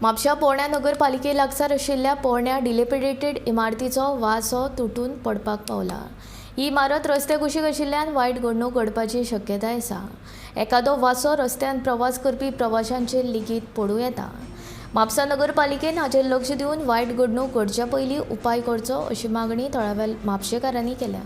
म्हापशा पोरण्या नगरपालिके लागसार आशिल्ल्या पोरण्या डिलेपिडेटेड इमारतीचो वासो तुटून पडपाक पावला. ही इमारत रस्त्या कुशीक आशिल्ल्यान वायट घडणूक घडपाची शक्यताय आसा. एखादो वासो रस्त्यान प्रवास करपी प्रवाशांचेर लेगीत पडूं येता. म्हापसा नगरपालिकेन हाचेर लक्ष दिवन वायट घडणूक घडच्या पयलीं उपाय करचो अशी मागणी थळाव्या म्हापशेकारांनी केल्या.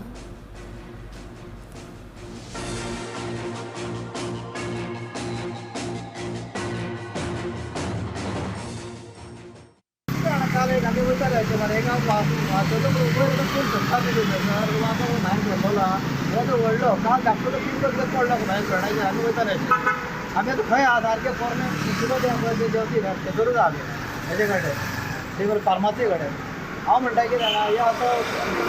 काल एक आमी वयताले अशें मरे एक हांव वाचयलो पूण वयर पूल धरता दिली सर वाचो भायर सरलो हो तो व्हडलो काल धाकटो तो पूल कसलो पडलो भायर सरणाचेर आमी वयताले अशें. आमी आतां खंय आहा सारकें पोरणे मुन्सिपल पळय ते देंवती थंयसरूच आहा आमी हेजे कडेन ते फार्मासी कडेन. हांव म्हणटा कितें जाणा हे असो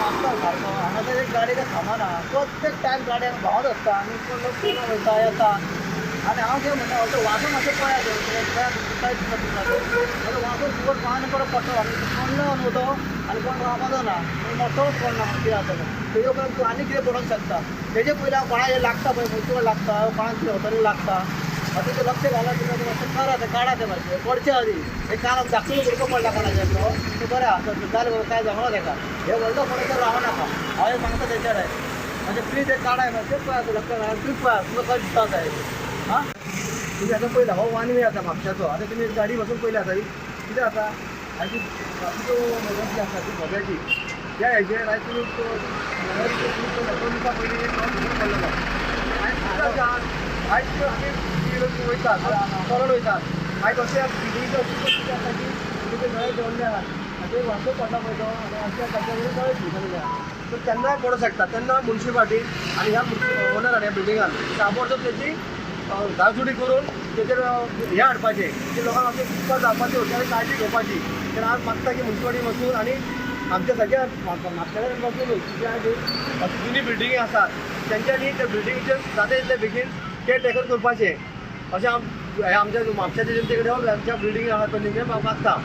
मागता सारको हांगासर एक गाडी काय थांबना, प्रत्येक टायम गाडी हांगा भोंवत आसता आनी कोण लोक वयता येता. आनी हांव कितें म्हणटा असो वासो मातसो पळयात काय दिसता तुमकां असो वासो फुकट आनी परत पडटलो आनी पडलो न्हू तो आनी कोण रावपाचो ना, मोठोच पडना कितें जातलें तेजे उपरांत तूं आनी कितें पडोंक शकता. तेजे पयलीं हांव कोणाक लागता पळय मुन्सिपल लागता कोणाक कितें वतनी लागता आतां तें लक्ष घाला तुमी मातशें करा तें काडा तें मातशें पडचे आदी. एक काल धाकटुलो भुरगो पडला कोणाचेर तो तें बरें आसा जालें बाबा कांय जावना तेका. हे व्हडलो पडसर रावनाका हांव एक मागता तेच्या कडेन मातशें प्लीज हें काडाय मातशें पळया लक्ष घाला तुमी पळया तुमकां कशें दिसता जाय. हां तुमी आतां पळयला हो वन वे आसा म्हापशाचो. आतां तुमी गाडी बसून पयली आसा कितें आसा आनी ती जी आसा ती भोब्याची त्या हेजेर आयज तुमी 2 दिसां पयलीं एक पडलेलो. आयज आमी वयतात चलून वयतात आयज अशें बिल्डिंगची अशी परिस्थिती आसा की तुमचे नळे जेवल्ले आहात आनी एक वासो पडला पळय तो आनी अशें ताच्या वयल्यान नळे शिंवलेले आहा सो तेन्नाय पडूंक शकता. तेन्ना मुन्सिपाल्टी आनी ह्या ओनरान ह्या बिल्डिंगान ताबडतोब तेची धाडधुडी करून तेचेर हें हाडपाचें की लोकांक अशें कुस्तार जावपाचें वचून काळजी घेवपाची. कारण आज मागता की मुन्सिपाल्टी वचून आनी आमच्या सगळ्या म्हापशेकारांनी बसून न्हू अशी जुनी बिल्डिंगी आसात तेंच्यांनी त्या बिल्डिंगेचेर जाता तितले बेगीन केअर टेकर करपाचें अशें आमच्या म्हापशाच्या जनते कडेन आमच्या बिल्डिंगी आसात तेंचे मागता.